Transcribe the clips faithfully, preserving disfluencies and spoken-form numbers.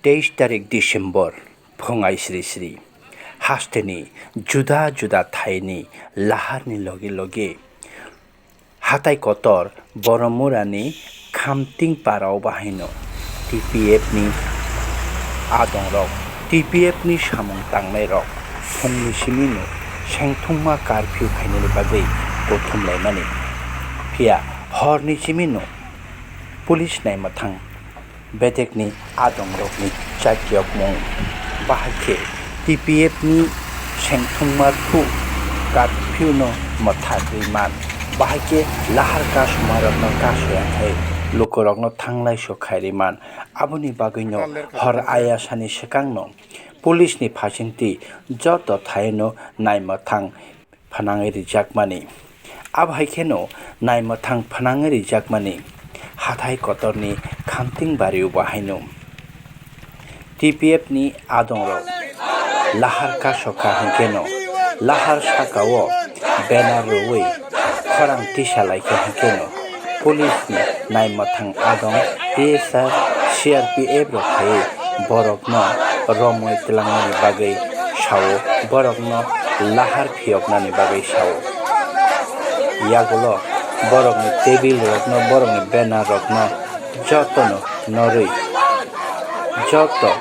Teis tarik December, phungai sri sri, hasteni juda juda thaini laharni loge loge hatai kotor Boromurani Khamting parao bahaino T P F ni adongrok, T P F ni samung tangnairok phungni simino sengthungma curfew khainani bagwi kuthumlaimani. Phiya horni simino police naimwthang bedekni adongrokni chakyokmung, bahai khe T P F ni sengthungma thu curfew no mwthagwi man, bahai khe lahar kasmarokno kasoya khai lukurokno thanglai so khairi man. Aboni bagwino hor ayasani swkangno police ni phasingtwi joto thaino naimwthang phnangwi rijakmani. Abo hai kheno naimwthang phnangwi rijakmani hathai kotorni Khamting bario bahaino T P F ni adongrok lahar kasokha hwnkeno lahar sakao banner rwui khorang tisa laikha hwnkeno police ni naimwthang adong T S R, C R P F rok phaiwi borokno romwi twlangmani bagwi sao, borokno lahar phiyoknani bagwi sao. Yagulo borokni table rokno, borokni banner rokno jotono norwi joto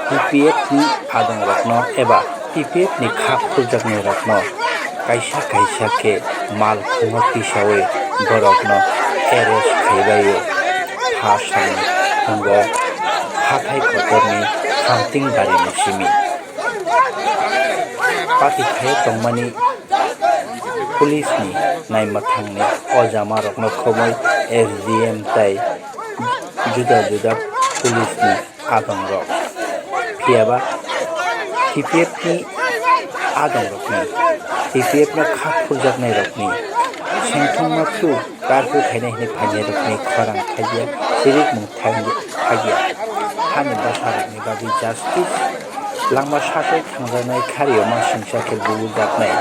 T P F ni adongrokno eba T P F ni kha phurjaknairokno kaisa kaisa khe mal khungo tisaui borokno arrest khaibaio. Ha salni phungo hathai kotorni Khamting barini simi pati khaio tongmani police ni naimwthangni ojamarokno khoboi S D M tei juda juda police ni adongrok. Phiyaba T P F ni adongrokni, T P F no kha phurjaknairokni sengthongma tu karku khainai hwnwi phainairokni khorang thaiya, chirikmung thaiya. Hani bwsarokni bagwi justice langma sakai thangjaknai khario ma singsa khe bubujaknai.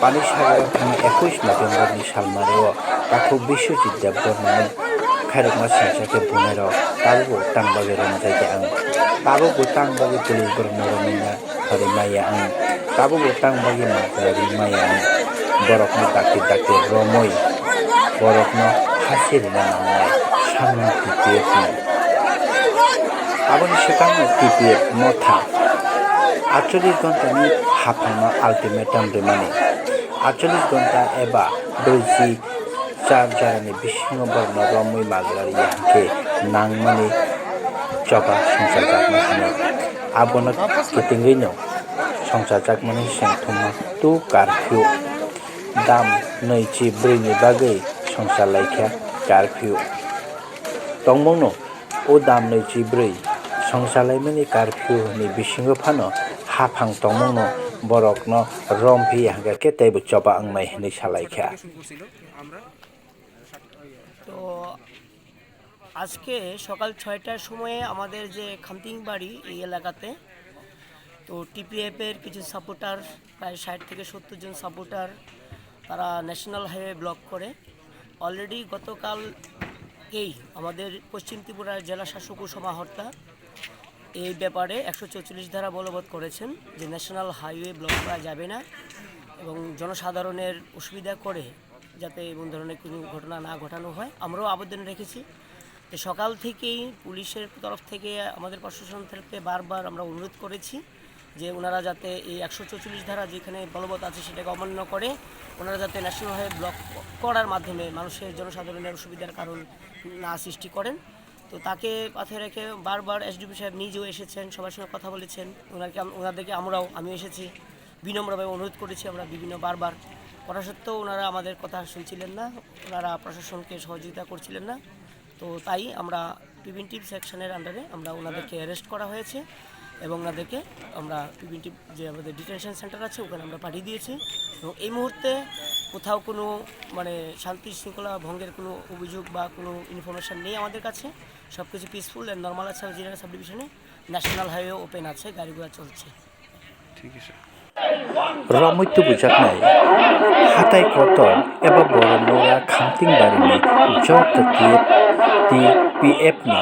Panisagar thangwi ekush November ni salmario takhuk Biswajit Debbarmano khairokma singsa khe bunairok tabukbo tang bagwi romjakya ang. Tabukbo tang bagwi police borokno romwina rimaya ang. Tabukbo tang bagwi majra rimaya ang. Borokno dakti dakti romwi borokno phasi rina nangnai, sanmung T P F ni. Aboni swkangno T P F motha atchollish ghontani haphangno ultimatum rimani. Atchollish ghonta eba brwichi char jorani bisingo borokno romwi majra riya hwnkhe nangmani choba songcharjaknai hwnwi. Abono kitingwino songcharjakmani sengthoma tu curfew dam nwi chi brwi ni bagwi songchar laikha curfew. Tongmungno o dam nwi chi brwi songchar laimani curfew ni bisingo phano haphang tongmungno borokno rom phiya hwnkha khe teibo choba wngnai hwnwi sa laikha. তো আজকে সকাল ছয়টার সময়ে আমাদের যে খামতিংবাড়ি এই এলাকাতে, তো টিপিএফের কিছু সাপোর্টার, প্রায় ষাট থেকে সত্তর জন সাপোর্টার, তারা ন্যাশনাল হাইওয়ে ব্লক করে। অলরেডি গতকালকেই আমাদের পশ্চিম ত্রিপুরার জেলা শাসক ও সমাহর্তা এই ব্যাপারে একশো চৌচল্লিশ ধারা বলবৎ করেছেন যে ন্যাশনাল হাইওয়ে ব্লক করা যাবে না এবং জনসাধারণের অসুবিধা করে যাতে এমন ধরনের কোনো ঘটনা না ঘটানো হয়। আমরাও আবেদন রেখেছি যে সকাল থেকেই পুলিশের তরফ থেকে, আমাদের প্রশাসন তরফ থেকে বারবার আমরা অনুরোধ করেছি যে ওনারা যাতে এই একশো চৌচল্লিশ ধারা যেখানে বলবৎ আছে সেটাকে অমান্য করে ওনারা যাতে ন্যাশনাল হাইওয়ে ব্লক করার মাধ্যমে মানুষের, জনসাধারণের অসুবিধার কারণ না সৃষ্টি করেন। তো তাকে মাথায় রেখে বারবার এসডিপি সাহেব নিজেও এসেছেন, সবার সঙ্গে কথা বলেছেন। ওনাকে আম-, ওনাদেরকে আমরাও, আমিও এসেছি, বিনম্রভাবে অনুরোধ করেছি আমরা বিভিন্ন বারবার। করা সত্ত্বেও ওনারা আমাদের কথা শুনছিলেন না, ওনারা প্রশাসনকে সহযোগিতা করছিলেন না। তো তাই আমরা প্রিভেন্টিভ সেকশনের আন্ডারে আমরা ওনাদেরকে অ্যারেস্ট করা হয়েছে এবং ওনাদেরকে আমরা প্রিভেন্টিভ যে আমাদের ডিটেনশন সেন্টার আছে ওখানে আমরা পাঠিয়ে দিয়েছি। এবং এই মুহূর্তে কোথাও কোনো মানে শান্তি শৃঙ্খলা ভঙ্গের কোনো অভিযোগ বা কোনো ইনফরমেশন নেই আমাদের কাছে। সব কিছু পিসফুল অ্যান্ড নর্মাল আছে। জিরাঙ্গা সাব ডিভিশনে ন্যাশনাল হাইওয়ে ওপেন আছে, গাড়ি ঘোড়া চলছে। ঠিক আছে। Romwi tubujaknai hatai kotor eba Boromura Khamtingbarini joto T P F ni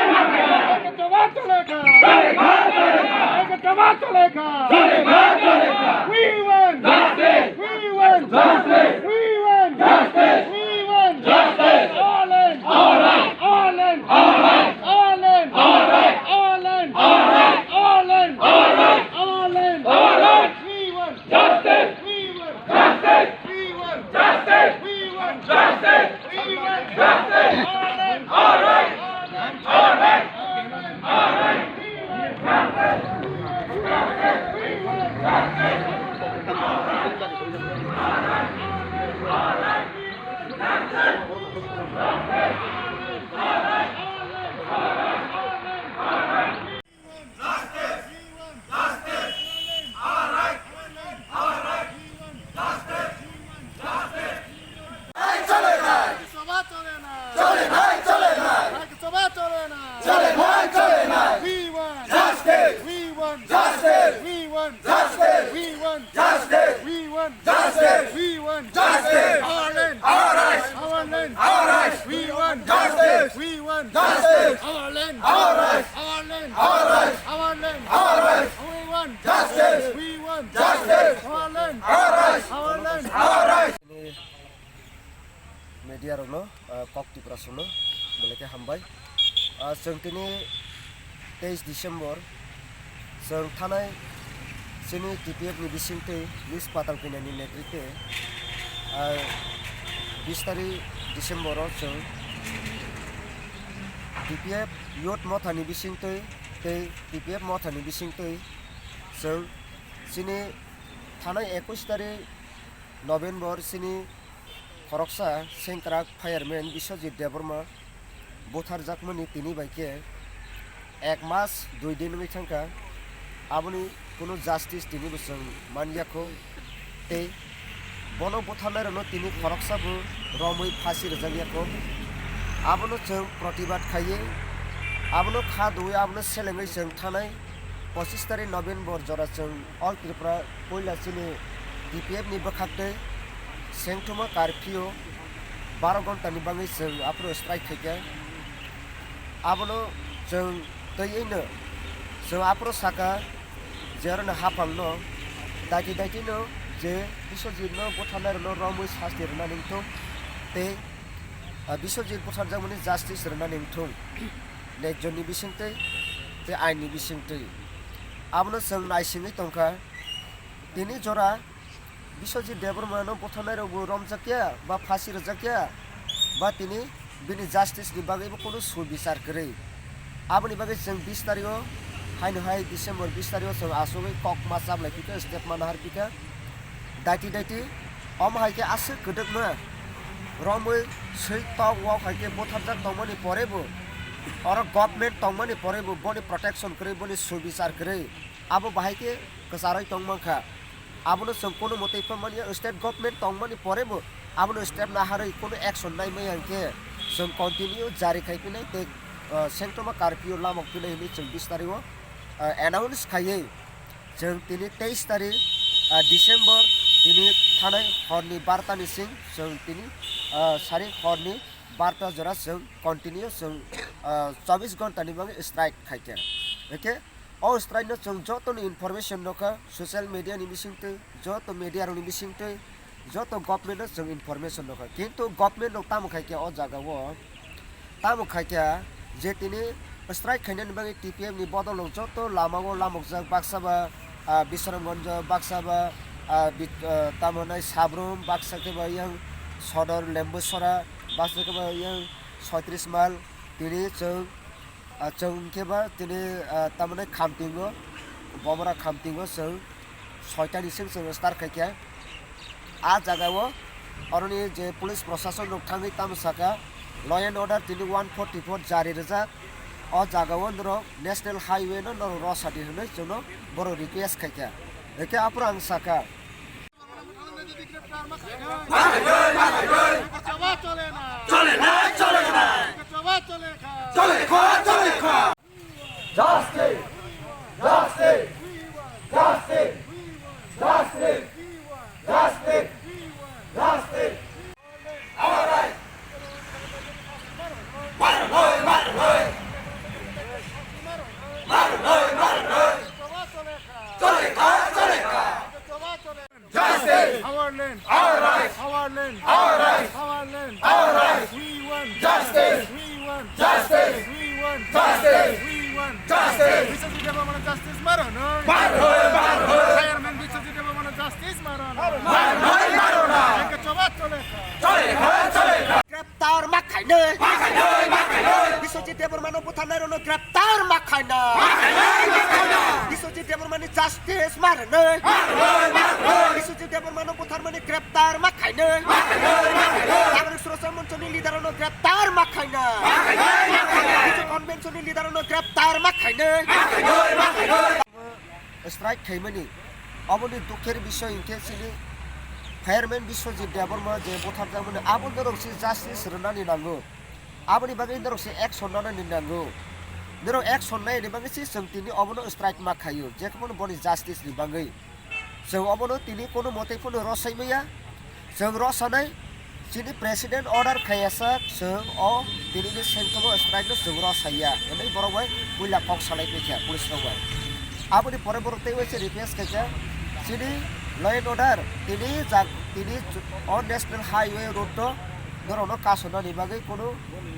एक दबा चलेगा। एक दबा चलेगा। We want justice. We want justice. We want justice. We want justice. All in. All right. All in. All right. All in. All right. All in. All right. All in. All right. All in. All right. We want justice. We want justice. We want justice. We want justice. We want justice. All right. All right. All right. All right. We want justice. We want justice. We want justice. Rajya Sabha চলে না। চলে নাই, চলে নাই। রাজ্যসভা চলে না। চলে নাই, চলে নাই। We want justice. We want justice. We want justice. We want justice. We want justice. We want justice. Our land. Our rights. Our land. Our rights. We want justice. We want justice. Our land. Our rights. Our land. Our rights. Our land. Our rights. We want justice. We want justice. Our land. Our rights. Our land. Our rights. Media rokno, ah, kok Tripura songno belai khe hambai. Ah, chwng tini teis December, chwng thanai chini T P F ni bisingtwi Miss Patal Kanya ni netritwe, ah, Bis tarik December o chwng T P F Youth Motha ni bisingtwi tei T P F Motha ni bisingtwi chwng chini thanai ekush tarik November chini khoroksa sengkrak fireman Biswajit Debbarma butharjakmani tini bai khe ek mas dui din wngwi thangkha, aboni kunu justice tinibo chwng manyakho, tei bono butharnairokno tini khoroksabo romwi phasi rwjakyakho. Abono chwng protibad khaiwi, abono kha dui, abono selengwi chwng thanai pochis tarik November jora chwng All Tripura puila chini T P F ni bwkhaktwi sengthoma curfew baro ghonta ni bagwi chwng aphuru strike khaikha. Abono chwng twiwi no chwng aphuru sakha je aro no haphang no daiti daiti no je Biswajit no butharnai rok no romwi sasti rwna ningthung tei, ah, Biswajit butharjakmani justice rwna ningthung, nejjoni bisingtwi tei ain ni bisingtwi. Abono chwng naisingwi tongkha. Tini jora Biswajit Debbarma no butharnai rok bo romjakya ba phasi rwjakya ba tini bini justice ni bagwi bo kunu sui bichar kwrwi. Aboni bagwi chwng bis tarik o, haino hai December bis tarik o chwng asugwi kok ma chablai phikha, step ma nahar phikha. Daiti daiti omo hai khe aswk kwdwkma romwi swi tok wok hai khe butharjak tongmani pore bo, oro government tongmani pore bo boni protection kwrwi, boni sui bichar kwrwi. Abo bahai khe kwcharwi tong mankha. Abono chwng kono mwtwi pha manya, state government tongmani pore bo abono step naharwi kono action nai maya hwnkhe chwng continue jari khai phinai tei, ah, sengtoma curfew lamok phinai hwnwi chwng bis tarik o, ah, announce khaiwi chwng tini teis tarik, ah, December tini thanai horni barta ni sing chwng tini, ah, sari horni barta jora chwng continue chwng, ah, chobis ghonta ni bagwi strike khaikha. Hwnkhe o strike no chwng joto ni information nokha, social media ni bisingtwi, joto media rok ni bisingtwi, joto government no chwng information nokha. Kintu government rok tamo khaikha o jaga o, tamo khaikha je tini strike khainani bagwi T P F ni bodol rok joto lama o lamokjak, baksa ba, ah, Bisramganj, baksa ba, ah, bit-, ah, tamo nai Sabrum, baksa khe ba yang Sodor Lembusora, baksa khe ba yang Soitris Mal, tini chwng, ah, chwng khe ba tini, ah, tamani Khamtingo, Bomra Khamtingo chwng soita ni sing chwng start khaikha. A jaga o oroni je police prosason rok thangwi tamo saka, law and order tini one forty four jari rijak. O jaga o norok national highway no norok rosadi hwnwi chwngno borok request khaikha. Hwnkhe aphuru ang saka. চলে না, চলে না। চলে খা, চলে খা। Justice! Justice! Justice! Justice! Justice! Justice! Our right! মারো নয়, মারো নয়! মারো নয়, মারো নয়! চলে খা, চলে খা! Justice! Our land! Our rights! Our land! Our rights! Our land! Our rights! We want justice! We want justice! We want justice! We want justice! Biswajit Debbarma justice মারো নয়! মারো নয়, মারো নয়! Chairman Biswajit Debbarma justice মারো নয়! মারো নয়, মারো নয়! একে চবাত চলে খা! চলে খা, চলে খা! গ্রেপ্তার মা খাইনে! মা খাইনে, মা খাইনে! বিশ্বজিৎ দেববর্মানো বুথারনাইরোনো গ্রেপ্তার মা খাইনে! মা খাইনে, মা খাইনে! বিশ্বজিৎ দেববর্মানি জাস্টিস মারনে! মারনে, মারনে! বিশ্বজিৎ দেববর্মানো বুথারমানি গ্রেপ্তার মা খাইনে! মা খাইনে, মা খাইনে! নাগরিক সুরক্ষা মঞ্চনি লিডারোনো গ্রেপ্তার মা খাইনে! মা খাইনে, মা খাইনে! বিজু কনভেনশননি লিডারোনো গ্রেপ্তার মা খাইনে! মা খাইনে, মা খাইনে! Strike khaimani aboni dukher bisoi hinkhe chini fireman Biswajit Debbarma je butharjakmani abo norok se justice rwnani nango, aboni bagwi norok se action nanani nango, norok action naini bagwi se chwng tini obono strike ma khaio, jekhuno boni justice ni bagwi chwng obono tini kono mote phano rosai maya. Chwng rw sanai, chini president order khaiya sak, chwng o tinini sengkhomo strike no chwng rw saiya, hwnwi borok bai puila kok salai paikha police rok bai. Aboni pore borok tei waisa request khaikha, chini law and order, tini jag-, tini o national highway road no norokno kasonani bagwi kunu,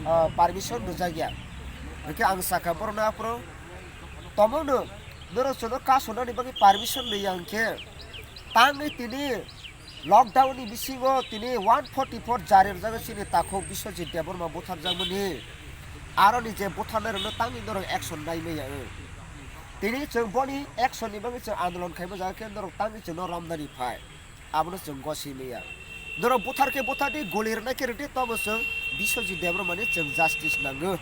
ah, permission rwjakya. Hwnkhe ang sakha borokno aphuru, tomongno norok chwngno kasonani bagwi permission rwya hwnkhe, tangwi tini Lockdown ni bisingo tini one forty four jari rwjak chini takhuk Biswajit Debbarma butharjakmani. Aroni je butharnai rokno tangwi norok action nai maya. Tini chwng boni action ni bagwi chwng andolon khaima jaga khe norok tangwi chwngno romnani phai. Abono chwng goswi maya. Norok buthar khe buthar di, guli rwnai khe rwdi, tobo chwng Biswajit Debbarmani chwng justice nango.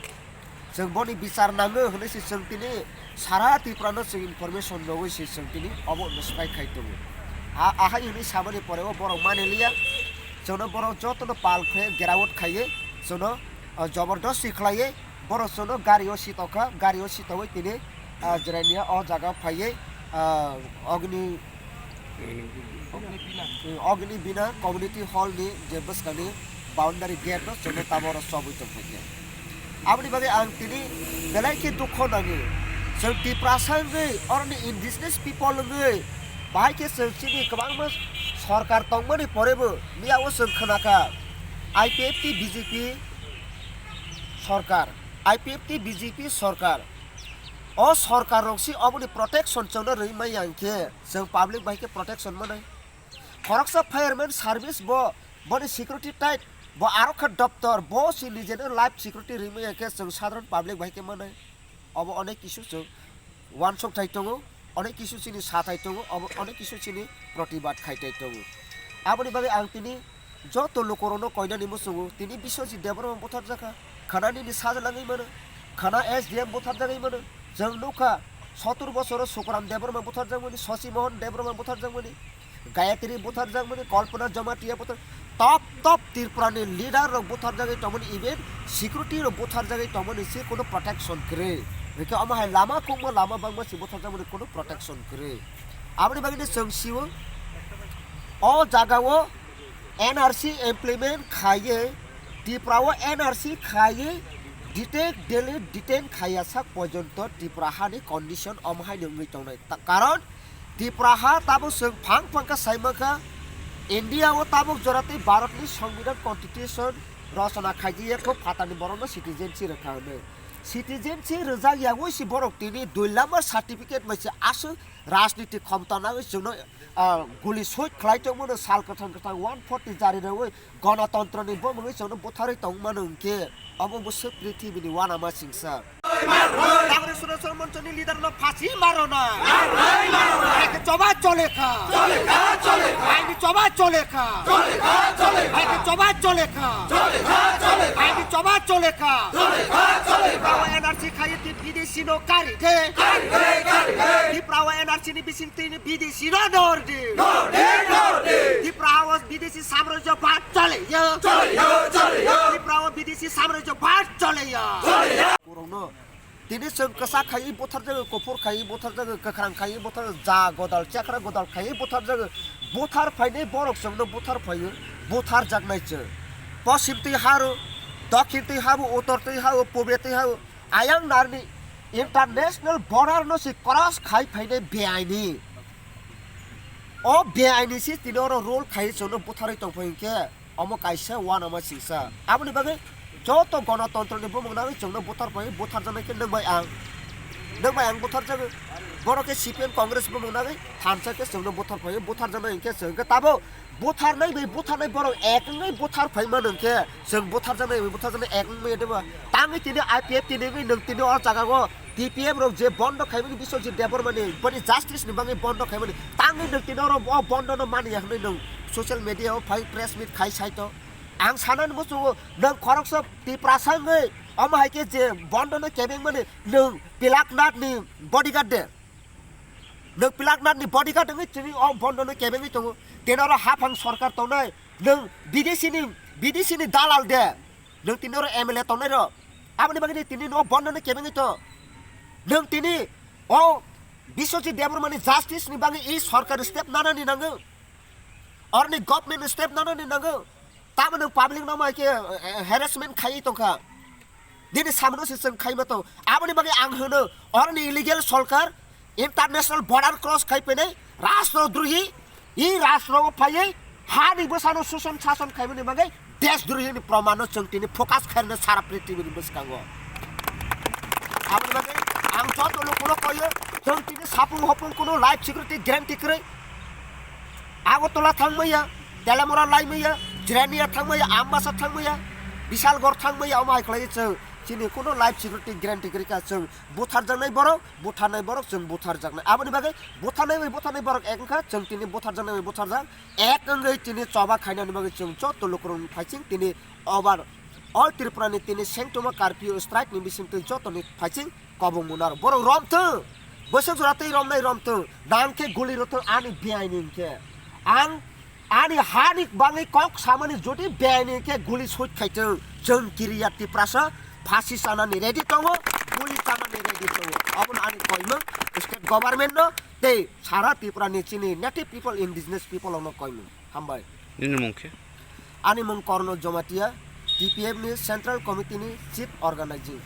Chwng boni bichar nango hwnwi se chwng tini sara Tripura no chwng information rogwi se chwng tini obo no swbai khai tongo. A-, ahai hwnwi samani pore o borok mani liya. Chwngno borok jotono pal khe gerawot khaiwi chwngno, ah, jobordosti khlaiwi borok chwngno gari o sitokha, gari o sitogwi tini, ah, Jirania o jaga phaiwi, ah, Agni Agni Bina Community Hall ni je bwskangni boundary gate no chwngno taboro chobwi tongkha khe. Aboni bagwi ang tini belai khe dukho nango. Chwng Tiprasa wngwi, oroni indigenous people wngwi, bahai khe chwng chini kwbangma sorkar tongmani porebo miyao chwng khnakha I P F T B J P sorkar, I P F T B J P sorkar. O sorkar rok si oboni protection chwngno rwi manya hwnkhe chwng public bai khe protection manai. Khoroksa fireman service bo, boni security tight, bo aro khe doctor, bo si nijeno life security rwi manya khe chwng sadharon public bai khe manai. Obo onek kisu chwng uansuk thai tongo, onek kisu chini sa thai tongo, obo onek kisu chini protibad khai thai tongo. Aboni bagwi ang tini joto lukurokno koinani muchungo, tini Biswajit Debbarma butharjakha, khana nini sajlangwi mano, khana S D M butharjagwi mano. Chwng nukha, sotur bosoro Sukuram Debbarma butharjakmani, Shashi Mohan Debbarma butharjakmani, Gayatri butharjakmani, Kalpana Jamatia buthar, top top Tripurani leader rok butharjagwi tongmani, even security rok butharjagwi tongmani se kono protection kwrwi. Hwnkhe omo hai lama kungma lama bangma se butharjakmani kono protection kwrwi. Aboni bagwino chwng sio, o jagao N R C implement khaiwi, Tripura o N R C khaiwi, detect, delete, detain khaiya sak porjonto Tripura hani condition omo haino wngwi tongnai. Ta-, karon Tripura ha tabuk chwng phang phang kha sai mankha, India o tabuk jora tei Bharat ni Songbidan Constitution rochona khaijakya kho phatarni borokno citizenship rwkha hwnwi. Citizenship rwjak yagwi se borok tini dui number certificate bai se aswk rajniti khomta nangwi chwngno, ah, guli soi khlai tongmano sal kwthang kwthang one forty jari rwwi Gonotontroni bumungwi chwngno butharwi tongmano hwnkhe, omo bwswk prithibini uanama singsa. Congress Surason Monchoni leader no phasi maro na. Hai khe choba chole kha. Hai khe choba chole kha. Hai khe choba chole kha. Hai khe choba chole kha. Hai khe choba chole kha. N R C khai te bidesi no kari de. Tripura o N R C ni bising twi ni bidesi no nor de. Tripura o bidesi samrajyo bad chole ya. Tripura o bidesi samrajyo bad chole ya. Kurungno. Tini chwng kwchak khai butharjago, kuphur khai butharjago, kwkhwrang khai butharjago, ja godal chakra godal khai butharjago. Buthar phainai borok chwngno buthar phaio, butharjaknai chwng. Poschim twi haro, dokhin twi habo, uttor twi habo, pube twi habo. Ayang narni international border no si cross khai phainai beaini. O beaini si tini oro rule khai chwngno butharwi tongphai hwnkhe omo kaisa uanama singsa. Aboni bagwi joto gonotontro ni bumung nangwi chwngno buthar phai, butharjaknai khe nwng bai ang. Nwng bai ang butharjago. Borok khe C P M Congress bumung nangwi thansa khe chwngno buthar phai, butharjaknai hwnkhe chwng khe tabuk butharnai bai butharnai borok ek wngwi buthar phai mano hwnkhe chwng butharjaknai bai butharjaknai ek wngmaya deba. Tangwi tini I P F T ni wngwi nwng tini o jaga o T P F rok je bondo khaimani Biswajit Debbarmani boni justice ni bagwi bondo khaimani tangwi nwng tini oro o bondo no mani ya hwnwi nwng social media o phai press meet khai sai to. Ang sanani muchungo nwng khoroksa Tiprasa wngwi omo hai khe je bondo no kebengmani nwng Pilaknath ni bodyguard de. Nwng Pilaknath ni bodyguard wngwi chini o bondo no kebengwi tongo. Tini oro haphang sorkar tongnai. Nwng bidesi ni, bidesi ni dalal de. Nwng tini oro M L A tongnai rok. Aboni bagwi tini no bondo no kebengwi to. Nwng tini o Biswajit Debbarma ni justice ni bagwi i sorkar step nanani nango. Oroni government step nanani nango. Tamo nwng public no mai khe, eh, harassment khaiwi tongkha. Nini samono se chwng khaima tong. Aboni bagwi ang hwno, oroni illegal sorkar international border cross khai phainai rastro drohi, i rastro o phaiwi hani bwsano suson sason khaimani bagwi deshdrohi ni proman no chwng tini focus khairna sara prithibi ni bwskango. Aboni bagwi ang joto lokono koyo, chwng tini sapung hopung kuno life security guarantee kwrwi. Agartala thangmaya, Telamura laimaya, Jirania thangmaya, Ambasa thangmaya, Bisalgor thangmaya, omo hai khlai chwng chini kuno life security guarantee kwrwi kha. Chwng butharjaknai borok, butharnai borok, chwng butharjaknai. Aboni bagwi butharnai bai butharnai borok ek wngkha, chwng tini butharjaknai bai butharjak ek wngwi tini choba khainani bagwi chwng joto lukurokni phaising tini over all Tripura ni tini sengtoma curfew strike ni bisingtwi jotoni phaising kobong mwnaro. Borok romthwng, bwswk jora tei romnai romthwng, nang khe guli rwthwng ani biaini hinkhe. Ang ani hani bangwi kok samani jodi biaini hinkhe guli soi khaithwng, chwng kiriya Tiprasa phasi chanani ready tongo, guli chanani ready tongo. Obono ani koimwng state government no tei sara Tripura ni chini native people, indigenous people no koimwng. Hambai. Nini mung khe? Ani mung Korno Jomatia, T P F ni Central Committee ni Chief Organizing,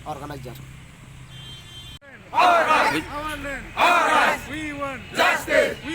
Organizer. Our land. Our land. We want justice. We